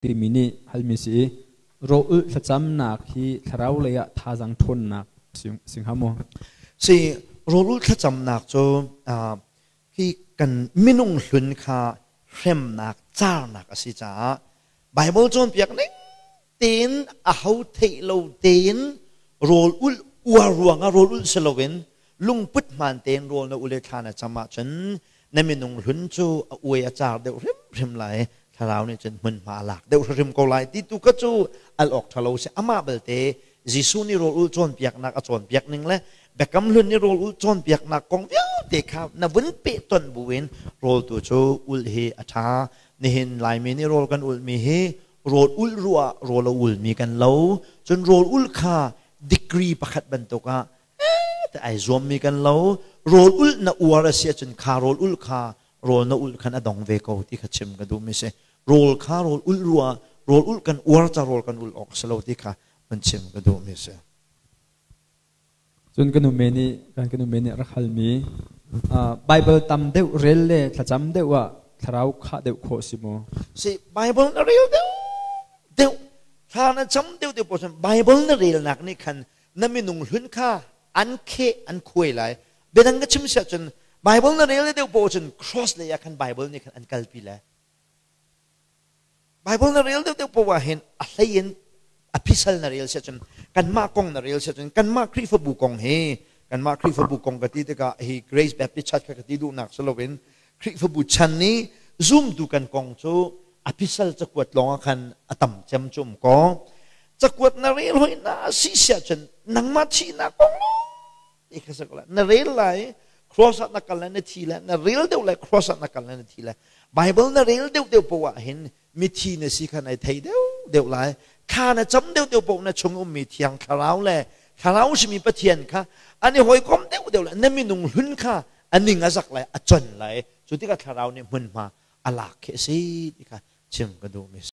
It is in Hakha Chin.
Timi nih halmi si i rawlulh thlacamnak hi thlarau lei ah thazaang ṭhawnnak si hnga maw? Si rawlulh thlacamnak cu hi kan minung hlun kha hremnak carnak a si caah Bible cawnpiak ning tein a ho theih lo tein rawl ulh uar ruangah rawl ulh si loin lungput hmaan tein rawl na ule thla na cam ahcun na minung hlun cu a uai a car deuh hrimhrim lai, thlarau nih cun hmunhma a lak deuh hrimhrim ko lai ti tu kha cu al awk ṭhalo si. Amah belte Jesuh nih rawl ulh cawnpiaknak a cawnpiak ning le Biakam Hlun nih rawl ulh cawnpiaknak kong vialte kha na vun pehtonh buin rawl tu cu ulh hi a ṭha. Nihin Laimi nih rawl kan ulhmi hi rawl ulh ruah rawl a ulmi kan lo. Cun rawl ulh kha degree pakhat bantuk ah ai zuammi kan lo. Rawl ulh na uar a si ahcun kha rawl ulh kha rawl na ulh khan a dong ve ko ti kha chim ka duhmi si. Rawl kha rawl ulh ruah rawl ulh kan uar ca rawl kan ulh awk si lo ti kha van chim ka duhmi si. Cun ka nu me nih kan ka nu me nih rak halmi Bible tam deuh rel le thlacam deuh ah thlarau khah deuh khawh si maw? Si Bible na rel deuh deuh thla na cam deuh deuh poh Bible na relnak nih khan na minung hlun kha an kheh an khuai lai. Biadang ka chim siah cun Bible na rel deuh poh cun cross lei ah khan Bible nih khan an kalpi lai. Bible na rel deuh deuh poh ah hin a hlei in a phisal na rel siah cun kanmah kong na rel siah cun kanmah Khrihfabu kong hi kanmah Khrihfabu kong ka ti tikah hi Grace Baptist Church kha ka ti duhnak si loin Khrihfabu chan nih zumtu kan kong cu a phisal cakuat lawng ah khan a tam cem cu um ko. Cakuat na rel hoi na si siah cun nangmah thihnak kong ti kha si ko lai. Na rel lai, cross ah na kal lai, na thi lai, na rel deuh lai, cross ah na kal lai, na thi lai. Bible na rel deuh deuh poah ah hin mithi na si kha nai thei deuh deuh lai. Thla na cam deuh deuh poah na chung ummi Thiang Thlarau le Thlarau simi Pathian kha an i hawikom deuh deuh lai. Na minung hlun kha a ning a zak lai, a con lai. Cu tikah Thlarau nih hmunhma a lak khi a si ti kha chim ka duhmi.